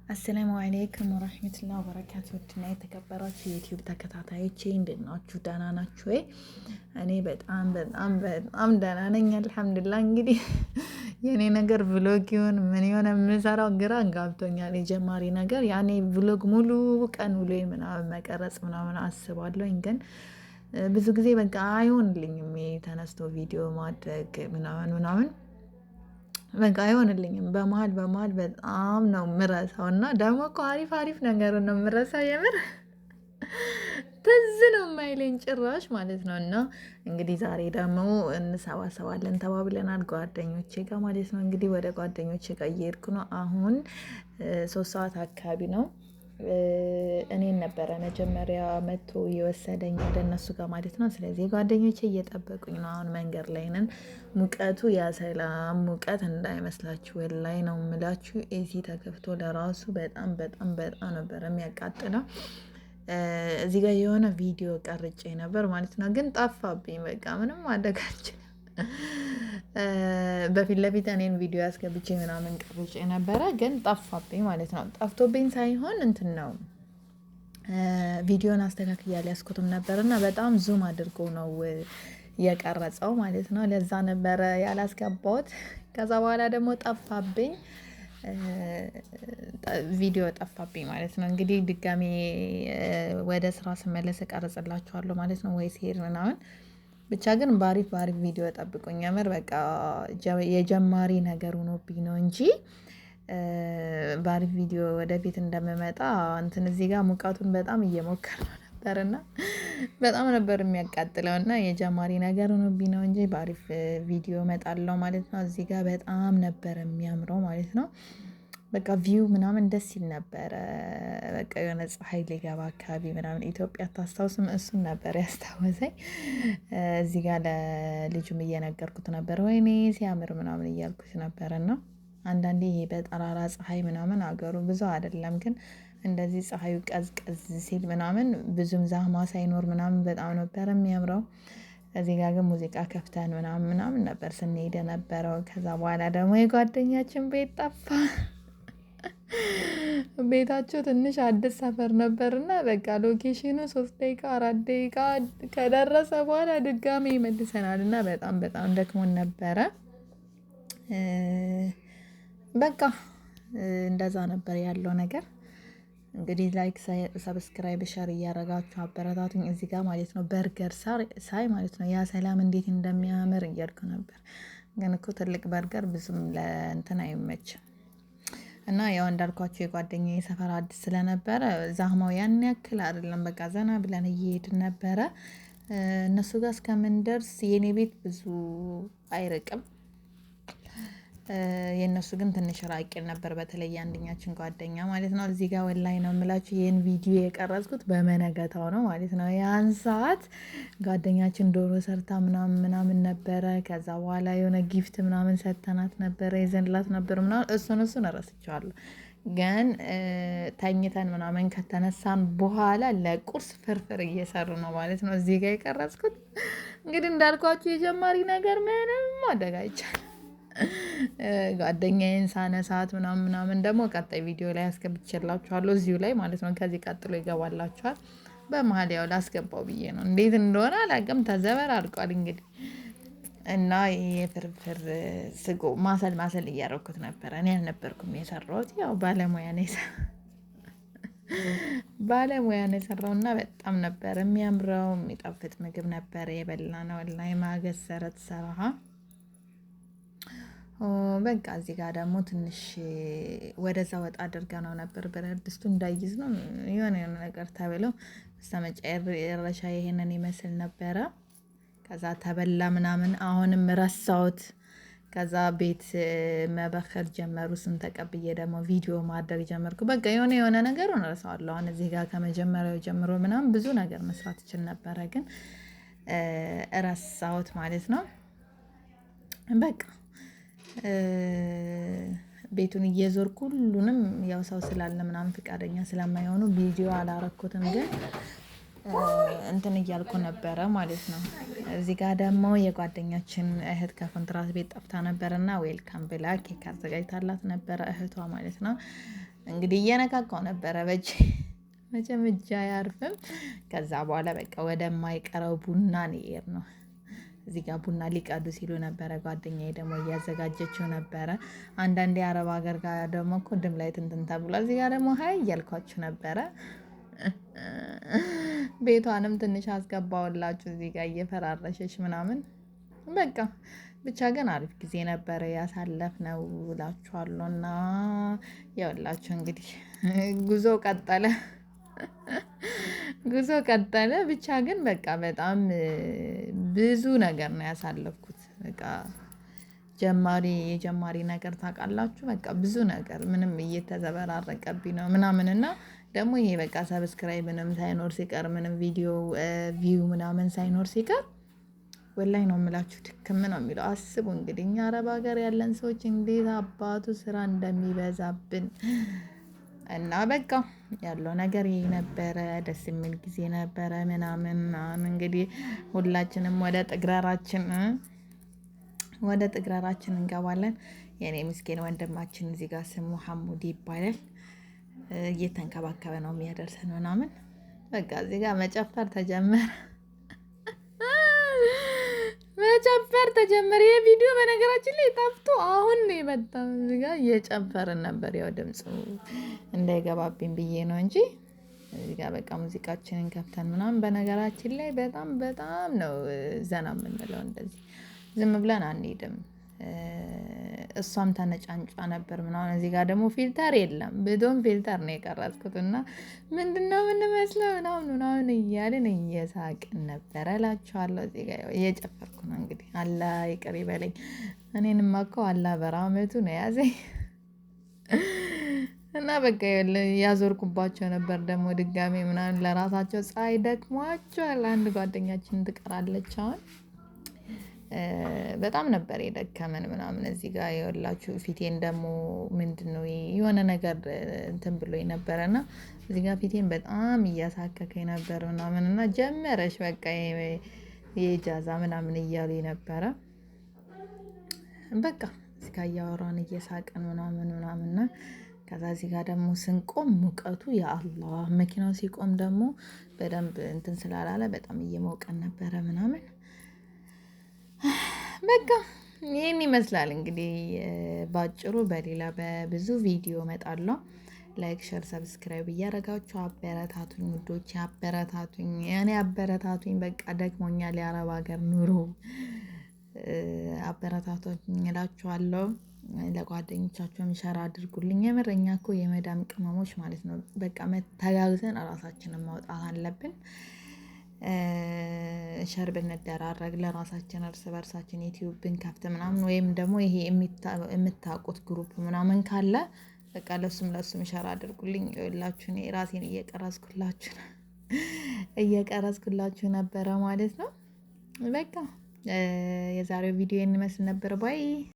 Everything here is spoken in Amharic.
السلام عليكم ورحمة الله وبركاته። ውድና የተከበራችሁ የዩቲዩብ ተከታታዮቼ እንዴት ናችሁ? ደህና ናችሁ ወይ? እኔ በጣም በጣም በጣም ደህና ነኝ፣ الحمد لله። እንግዲህ የእኔ ነገር vlog ይሁን ምን የሆነ የምሰራው ግራ ጋብቶኛል። የጀማሪ ነገር ያኔ vlog ሙሉ ቀን ውሎ ምናምን መቀረጽ ምናምን አስባለሁኝ፣ ግን ብዙ ጊዜ በቃ አይሆንልኝም። ተነስቶ ቪዲዮ ማድረግ ምናምን ምናምን በቃ አይሆንልኝም። በመሀል በመሀል በጣም ነው የምረሳው። እና ደግሞ እኮ አሪፍ አሪፍ ነገር ነው የምረሳው። የምር ትዝ ነው የማይለኝ ጭራሽ ማለት ነው። እና እንግዲህ ዛሬ ደግሞ እንሰባሰባለን ተባብለናል ጓደኞቼ ጋር ማለት ነው። እንግዲህ ወደ ጓደኞቼ ጋር እየሄድኩ ነው። አሁን 3 ሰዓት አካባቢ ነው። እኔን ነበረ መጀመሪያ መቶ የወሰደኝ ወደ እነሱ ጋር ማለት ነው። ስለዚህ ጓደኞቼ እየጠበቁኝ ነው። አሁን መንገድ ላይ ነን። ሙቀቱ ያሰላም ሙቀት እንዳይመስላችሁ፣ ወላሂ ነው የምላችሁ። AC ተከፍቶ ለራሱ በጣም በጣም በጣም ነበር የሚያቃጥለው። እዚህ ጋር የሆነ ቪዲዮ ቀርጬ ነበር ማለት ነው፣ ግን ጠፋብኝ። በቃ ምንም ማድረግ አልችልም። በፊት ለፊት እኔን ቪዲዮ ያስገብቼ ምናምን ቀርጬ ነበረ፣ ግን ጠፋብኝ ማለት ነው። ጠፍቶብኝ ሳይሆን እንትን ነው፣ ቪዲዮን አስተካክዬ አልያዝኩትም ነበር እና በጣም zoom አድርጎ ነው የቀረጸው ማለት ነው። ለዛ ነበረ ያላስገባሁት። ከዛ በኋላ ደግሞ ጠፋብኝ፣ ቪዲዮ ጠፋብኝ ማለት ነው። እንግዲህ ድጋሜ ወደ ስራ ስመለስ እቀርጽላችኋለሁ ማለት ነው፣ ወይ ሲሄድ ምናምን። ብቻ ግን በአሪፍ በአሪፍ ቪዲዮ ጠብቁኝ። የምር በቃ የጀማሪ ነገር ሆኖብኝ ነው እንጂ በአሪፍ ቪዲዮ ወደፊት እንደምመጣ እንትን። እዚህ ጋር ሙቀቱን በጣም እየሞከርነው ነበር እና በጣም ነበር የሚያቃጥለው እና የጀማሪ ነገር ሆኖብኝ ነው እንጂ በአሪፍ ቪዲዮ እመጣለሁ ማለት ነው። እዚህ ጋር በጣም ነበር የሚያምረው ማለት ነው። በቃ view ምናምን ደስ ይል ነበረ። በቃ የሆነ ፀሐይ ሊገባ አካባቢ ምናምን ኢትዮጵያ አታስታውስም? እሱን ነበር ያስታወሰኝ። እዚህ ጋር ለልጁም እየነገርኩት ነበር፣ ወይኔ ሲያምር ምናምን እያልኩት ነበር። እና አንዳንዴ ይሄ በጠራራ ፀሐይ ምናምን አገሩ ብዙ አይደለም፣ ግን እንደዚህ ፀሐዩ ቀዝቀዝ ሲል ምናምን ብዙም زحمة ሳይኖር ምናምን በጣም ነበር የሚያምረው። እዚህ ጋር ግን ሙዚቃ ከፍተን ምናምን ምናምን ነበር ስንሄድ የነበረው። ከዛ በኋላ ደግሞ የጓደኛችን ቤት ጠፋ። ቤታቸው ትንሽ አዲስ ሰፈር ነበርና በቃ location ኑ 3 ደቂቃ 4 ደቂቃ ከደረሰ በኋላ ድጋሜ ይመልሰናል እና በጣም በጣም ደክሞን ነበረ። በቃ እንደዛ ነበር ያለው ነገር። እንግዲህ like፣ subscribe፣ share እያረጋችሁ አበረታቱኝ። እዚህ ጋር ማለት ነው በርገር ሳይ ማለት ነው ያ ሰላም እንዴት እንደሚያምር እያልኩ ነበር። ግን እኮ ትልቅ በርገር ብዙም ለእንትን አይመችም። እና ያው እንዳልኳችሁ የጓደኛዬ ሰፈር አዲስ ስለነበረ زحمة ው ያን ያክል አይደለም። በቃ ዘና ብለን እየሄድን ነበረ። እነሱ ጋር እስከምንደርስ የኔ ቤት ብዙ አይርቅም። የእነሱ ግን ትንሽ ራቅ ይል ነበር። በተለይ የአንደኛችን ጓደኛ ማለት ነው። እዚህ ጋር ወላሂ ነው የምላችሁ ይህን ቪዲዮ የቀረጽኩት በመነገታው ነው ማለት ነው። ያን ሰዓት ጓደኛችን ዶሮ ሰርታ ምናምን ምናምን ነበረ። ከዛ በኋላ የሆነ gift ምናምን ሰተናት ነበረ፣ ይዘንላት ነበር ምናምን። እሱን እሱን እረስቸዋለሁ። ግን ተኝተን ምናምን ከተነሳን በኋላ ለቁርስ ፍርፍር እየሰሩ ነው ማለት ነው። እዚህ ጋር የቀረጽኩት እንግዲህ እንዳልኳችሁ የጀማሪ ነገር ምንም ማድረግ አይቻልም። ጓደኛዬን ሳነሳት ምናምን ምናምን ደግሞ ቀጣይ ቪዲዮ ላይ አስገብቼላችኋለሁ እዚሁ ላይ ማለት ነው። ከዚህ ቀጥሎ ይገባላችኋል። በመሀል ያው ላስገባው ብዬ ነው። እንዴት እንደሆነ አላውቅም። ተዘበራርቋል እንግዲህ። እና የፍርፍር ስጎ ማሰል ማሰል እያደረኩት ነበረ። እኔ አልነበርኩም የሰራሁት፣ ያው ባለሙያ ነው የሰራው። እና በጣም ነበር የሚያምረው። የሚጣፍጥ ምግብ ነበር የበላነው። ወላሂ ማገሰረት ሰራሃ። በቃ እዚህ ጋር ደግሞ ትንሽ ወደዛ ወጣ አድርገነው ነበር፣ ብረት ድስቱ እንዳይዝ ነው የሆነ የሆነ ነገር ተብሎ። በስተመጨረሻ ይሄንን ይመስል ነበረ። ከዛ ተበላ ምናምን፣ አሁንም ረሳሁት። ከዛ ቤት መበከር ጀመሩ። እሱን ተቀብዬ ደግሞ ቪዲዮ ማድረግ ጀመርኩ። በቃ የሆነ የሆነ ነገሩን እረሳዋለሁ። አሁን እዚህ ጋር ከመጀመሪያው ጀምሮ ምናምን ብዙ ነገር መስራት እችል ነበረ፣ ግን ረሳሁት ማለት ነው። በቃ ቤቱን እየዞርኩ ሁሉንም ያው ሰው ስላለ ምናምን ፍቃደኛ ስለማይሆኑ ቪዲዮ አላረኩትም፣ ግን እንትን እያልኩ ነበረ ማለት ነው። እዚህ ጋር ደግሞ የጓደኛችን እህት ከኮንትራት ቤት ጠፍታ ነበርና welcome ብላ ኬክ አዘጋጅታላት ነበረ እህቷ ማለት ነው። እንግዲህ እየነካካው ነበረ በእጄ፣ መቼም እጅ አያርፍም። ከዛ በኋላ በቃ ወደማይቀረው ቡና ነው የሄድነው። እዚህ ጋር ቡና ሊቀዱ ሲሉ ነበረ። ጓደኛዬ ደግሞ እያዘጋጀችው ነበረ። አንዳንዴ አረብ ሀገር ጋር ደግሞ እኮ dim light እንትን ተብሏል። እዚህ ጋር ደግሞ hi እያልኳችሁ ነበረ። ቤቷንም ትንሽ አስገባውላችሁ እዚህ ጋር እየፈራረሸች ምናምን። በቃ ብቻ ግን አሪፍ ጊዜ ነበረ ያሳለፍነው እላችኋለሁ። እና ያውላችሁ እንግዲህ ጉዞ ቀጠለ፣ ጉዞ ቀጠለ። ብቻ ግን በቃ በጣም ብዙ ነገር ነው ያሳለፍኩት። በቃ ጀማሪ የጀማሪ ነገር ታውቃላችሁ። በቃ ብዙ ነገር ምንም እየተዘበራረቀብኝ ነው ምናምን። እና ደግሞ ይሄ በቃ subscribe ምንም ሳይኖር ሲቀር፣ ምንም ቪዲዮ view ምናምን ሳይኖር ሲቀር ወላሂ ነው የምላችሁ ድክም ነው የሚለው። አስቡ እንግዲህ እኛ አረብ ሀገር ያለን ሰዎች እንዴት አባቱ ስራ እንደሚበዛብን። እና በቃ ያለው ነገር ይሄ ነበረ። ደስ የሚል ጊዜ ነበረ ምናምን። እንግዲህ ሁላችንም ወደ ጥግራራችን እንገባለን። የኔ ምስኪን ወንድማችን እዚህ ጋር ስሙ ሐሙዲ ይባላል። እየተንከባከበ ነው የሚያደርሰን ምናምን። በቃ እዚህ ጋር መጨፈር ተጀመረ። መጨፈር ተጀመረ። ይሄ ቪዲዮ በነገራችን ላይ ጠፍቶ አሁን ነው የመጣው። እዚህ ጋር እየጨፈርን ነበር። ያው ድምፁ እንዳይገባብኝ ብዬ ነው እንጂ እዚህ ጋር በቃ ሙዚቃችንን ከፍተን ምናምን። በነገራችን ላይ በጣም በጣም ነው ዘና የምንለው። እንደዚህ ዝም ብለን አንሄድም። እሷም ተነጫንጫ ነበር ምናምን። እዚህ ጋር ደግሞ filter የለም፣ بدون filter ነው የቀረጽኩት እና ምንድነው የምንመስለው ምናምን ምናምን እያልን እየሳቅን ነበረ እላችኋለሁ። እዚህ ጋር እየጨፈርኩ ነው እንግዲህ። አላህ ይቅር ይበለኝ። እኔንማ እኮ አላህ በራህመቱ ነው የያዘኝ። እና በቃ ያዞርኩባቸው ነበር ደግሞ ድጋሜ ምናምን። ለራሳቸው ፀሐይ ደክሟቸዋል። አንድ ጓደኛችን ትቀራለች አሁን። በጣም ነበር የደከመን ምናምን። እዚህ ጋር የወላችሁ ፊቴን ደግሞ ምንድነው የሆነ ነገር እንትን ብሎ ነበረ እና እዚህ ጋር ፊቴን በጣም እያሳከከኝ ነበር ምናምን። እና ጀመረሽ በቃ የኢጃዛ ምናምን እያሉ ነበረ። በቃ እዚህ ጋር እያወራን እየሳቅን ምናምን ምናምን። እና ከዛ እዚህ ጋር ደግሞ ስንቆም ሙቀቱ የአላህ፣ መኪናው ሲቆም ደግሞ በደንብ እንትን ስላላለ በጣም እየሞቀን ነበረ ምናምን። በቃ ይህን ይመስላል እንግዲህ ባጭሩ። በሌላ በብዙ ቪዲዮ እመጣለሁ። Like፣ share፣ subscribe እያደረጋችሁ አበረታቱኝ ውዶች፣ አበረታቱኝ፣ እኔ አበረታቱኝ። በቃ ደክሞኛል የአረብ ሀገር ኑሮ፣ አበረታቱኝ እላችኋለሁ። ለጓደኞቻችሁም share አድርጉልኝ። የምር እኛ እኮ የመዳም ቅመሞች ማለት ነው። በቃ መተጋግዘን እራሳችንን ማውጣት አለብን። Share ብንደራረግ፣ ለራሳችን እርስ በርሳችን ዩቲዩብ ብንከፍት ምናምን ወይም ደግሞ ይሄ የምታውቁት group ምናምን ካለ በቃ ለሱም ለሱም share አድርጉልኝ። ይኸውላችሁ እኔ ራሴን እየቀረጽኩላችሁ ነበረ ማለት ነው። በቃ የዛሬው ቪዲዮ ይመስል ነበር። Bye።